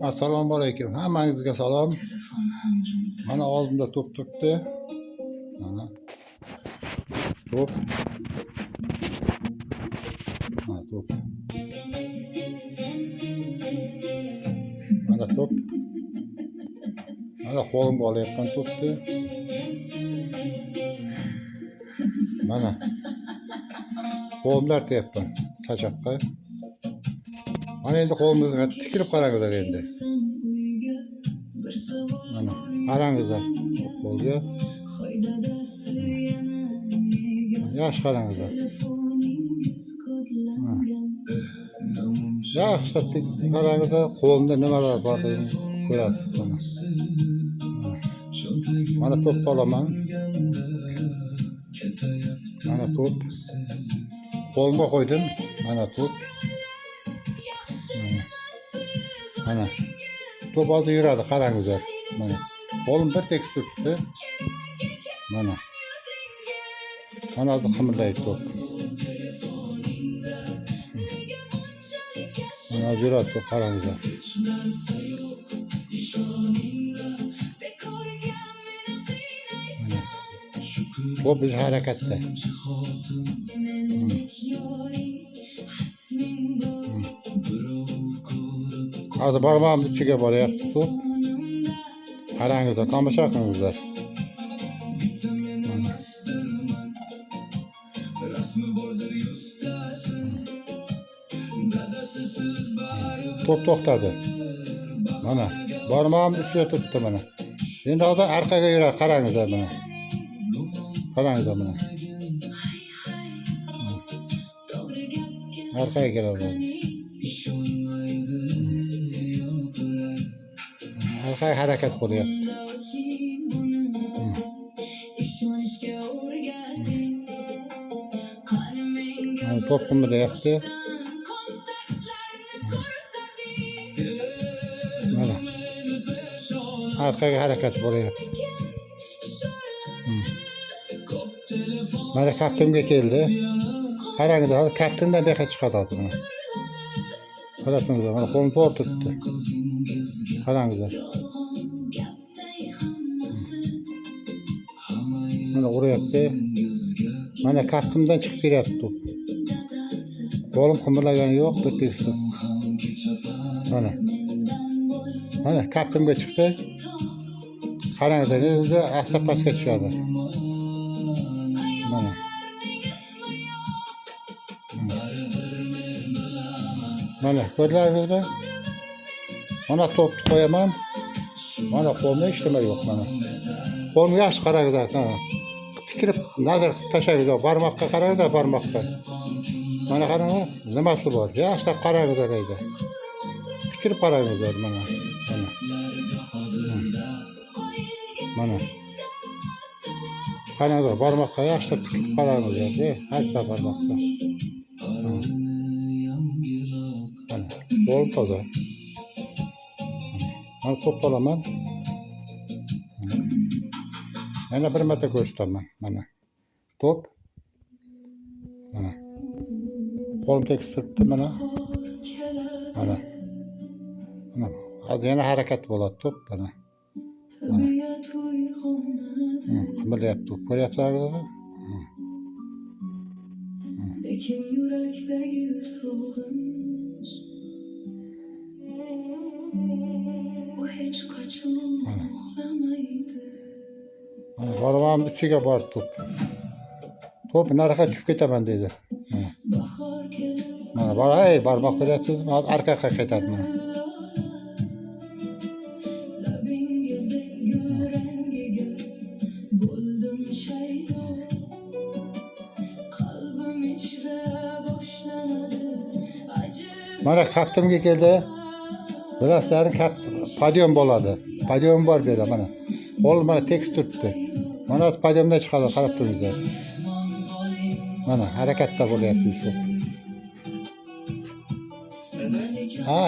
Assalomu alaykum. Hammangizga salom. Mana oldimda to'p turibdi. Mana to'p. Mana to'p. Mana to'p. Mana qo'limga olayotgan to'pni. Mana qo'limda artyapman sachoqqa. Mana endi qo'limizga tikilib qaranglar endi. Mana qarangizlar qo'lga. Yaxshi qarangizlar. Yaxshilab qarangizlar, qo'limda nimalar borligini ko'rasiz mana. Mana to'pni olaman. Mana to'p. Qo'limga qo'ydim. Mana to'p. Mana. To'p hozir yuradi, qarangizlar. Mana. Qo'lim bir tekis turibdi. Mana. Mana hozir qimirlaydi to'p. Mana hozir yuradi to'p, qarangizlar. Mana. To'p o'zi harakatda. Hozir barmog'imni ichiga boryapti to'p. Qarangizlar, tomosha qilingizlar. To'p to'xtadi. Mana barmog'imni ichida turibdi mana. Endi hozir orqaga yuradi, qarangizlar mana. Qarangizlar mana. Orqaga keladi. Orqaga harakat bo'lyapti. Mana to'p qimirlayapti. Mana. Orqaga harakat bo'lyapti. Mana kaftimga keldi. Qarangizlar, hozir kaftimdan bu yoqqa chiqadi hozir mana. Qarab turingizlar, mana qo'lim to'g'ri turibdi. Qarangizlar. Mana uryapti. Mana kaftimdan chiqib kelyapti to'p. Qo'lim qimirlagani yo'q, bir tekis turibdi. Mana. Mana kaftimga chiqdi. Qarangizlar, endi asta pastga tushadi. Mana. Mana ko'rdilaringizmi? Mana to'pni qo'yaman. Mana qo'limda hech nima yo'q mana. Qo'limga yaxshi qarangizlar, mana. Tikilib nazar qilib tashlangizlar, barmoqqa qarangizlar, barmoqqa. Mana qaranglar, nimasi bor? Yaxshilab qarangizlar deydi. Tikilib qarangizlar mana. Mana. Mana. Qarangizlar, barmoqqa yaxshilab tikilib qarangizlar, har bitta barmoqqa. Mana. Qo'lim toza. Mana to'pni olaman. Yana bir marta ko'rsataman. Mana. To'p. Mana. Qo'lim tekis turibdi mana. Mana. Mana. Hozir yana harakat bo'ladi to'p mana. Mana. Qimirlayapti to'p. Ko'ryapsizlarmi? Lekin yurakdagi sog'inch u hech qachon uxlamaydi. Mana barmog'imni uchiga bordi to'p. To'p nariga tushib ketaman deydi. Mana. Bahor kelib Mana bor, ey barmoq ko'ryapsizmi? Hozir orqaga qaytadi mana. Labingizdek gul rangiga bo'ldim shaydo. Qalbim ichra boshlanadi ajib. Mana kaftimga keldi. Bilasizlar, kaft podiyom bo'ladi. Podiyom bor bu yerda mana. Qo'l mana tekis turibdi. Mana podiyomdan chiqadi, qarab turingizlar. Mana harakatda bo'lyapti to'p. Ha.